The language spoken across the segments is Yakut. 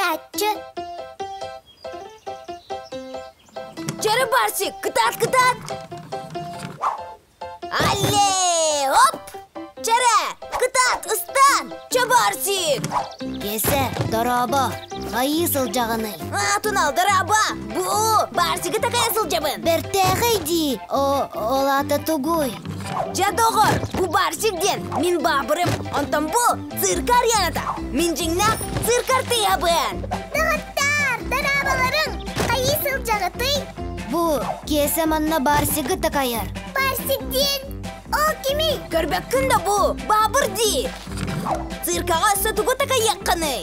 Такайааччы. Чөрү Барсик, кытаат, кытаат! Алле, оп! Чэрэ, кытаат, ыстаан! Чө Барсик! Киэсэ, дорообо, хайыы сылдьаҕыный? А, тунал, дорообо! Бу, Барсигы такайа сылдьабын! Бэртээхэй дии, о, ол аата тугуй? Дьэ, доҕор, бу Барсик диэн мин баабырым, онтон бу цирка арената. Мин дьиҥнээх цирк артыыһабын! Доҕоттоор, дорооболоруҥ! Хайыы сылдьаҕытый? Бу Киэсэ манна Барсигы такайар. Барсик диэн ол кимий? Көрбөккүн да бу, баабыр дии! Циркаҕа өссө тугу такайыаххыный?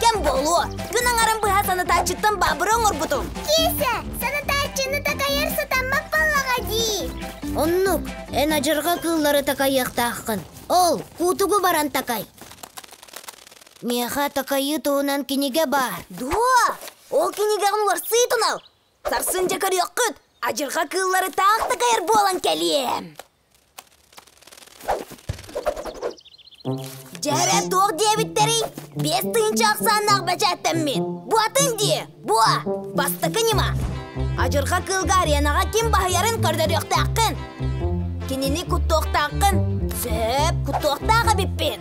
Кэм буолуо, күн аҥарын быһа санатааччыттан баабыры оҥорбутум. Киэсэ, санатааччыны такайар сатаммат буоллаҕа дии. Оннук, эн адьырҕа кыыллары такайыахтааххын. Ол, куутугу баран такай. Миэхэ такайыы туһунан кинигэ баар. Дуо? Ол кинигэҕин уларсыы тунал. Сарсын дьэ көрүөххүт, адьырҕа кыыллары таах такайар буолан кэлиэм. Дьэ туох диэбиттэрий? 5000 ахсааннаах бэчээттэммит. Буатын дии, буа! Бастакы ньыма. Адьырҕа кыылга аренаҕа ким баһыйарын көрдөрүөхтээххин. Кинини куттуохтааххын. Сөп, куттуохтаах эбиппин.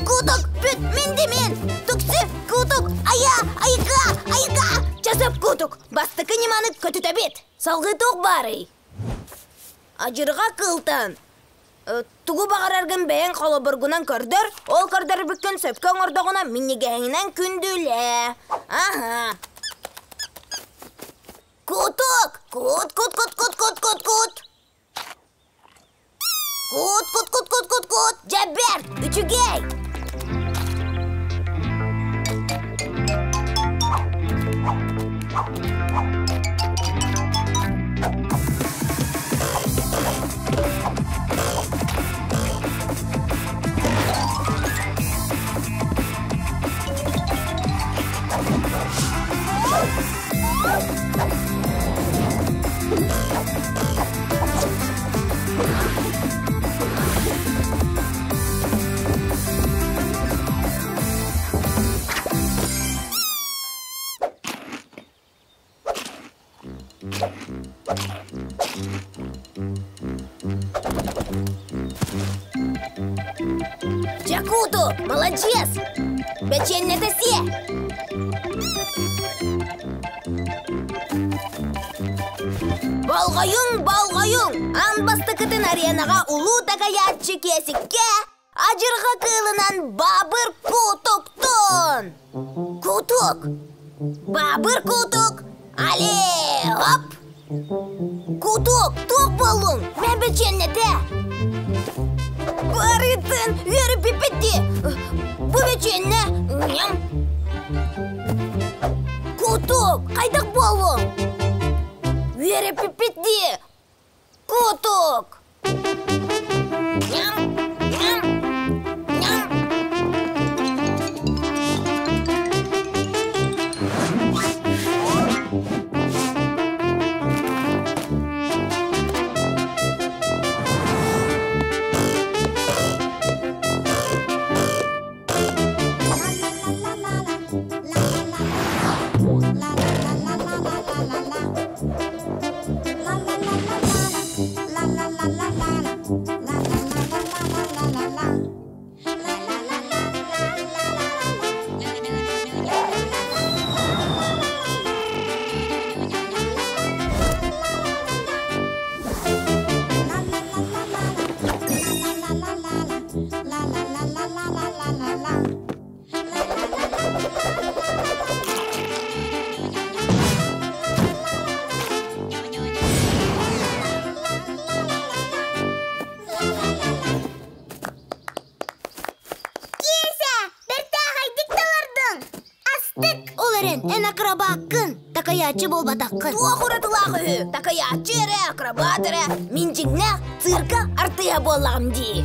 Кутук, бүт, мин димин! Түксү, кутук, айа, айыка, айыка! Часып кутук, бастакы ньыманы көтүтэбит. Салгыы туох баарый? Адьырҕа кыылтан тугу баҕараргын бэйэҥ холобургунан көрдөр, ол көрдөрбүккүн сөпкө оҥордоҕуна минньигэһиҥинэн күндүлээ. Аһа. Кутук! Кут, кут, кут, кут, кут, кут, кут! Кут, кут, кут, кут, кут, кут! Дьэ бэрт! Үчүгэй! Чакуту, молодец! Бэчиэннэтэ сиэ! Болҕойуҥ, болҕойуҥ! Аан бастакытын аренаҕа улуу такайааччы Киэсиккэ адьырҕа кыылынан Баабыр Кутуктун! Кутук! Баабыр Кутук! Але, оп! Кутук, туох буоллуҥ? Мэн бэчиэннэтэ! Барытын үөрүппүппүт дии! Бу бэчиэннэ ньам! Кутук, хайдах буоллуҥ? Үөрэппиппит дии! Кутук! Ньам! Ньам! Ньам! Киэсэ, бэртээхэйдик талардыҥ! Астык! Ол эрэн, эн акробаккын, такайааччы буолбатаххын. Туох уратылаах үһү? Такайааччы эрэ, акробат эрэ. Мин дьиҥнээх цирка артыыһа буоллаҕым дии.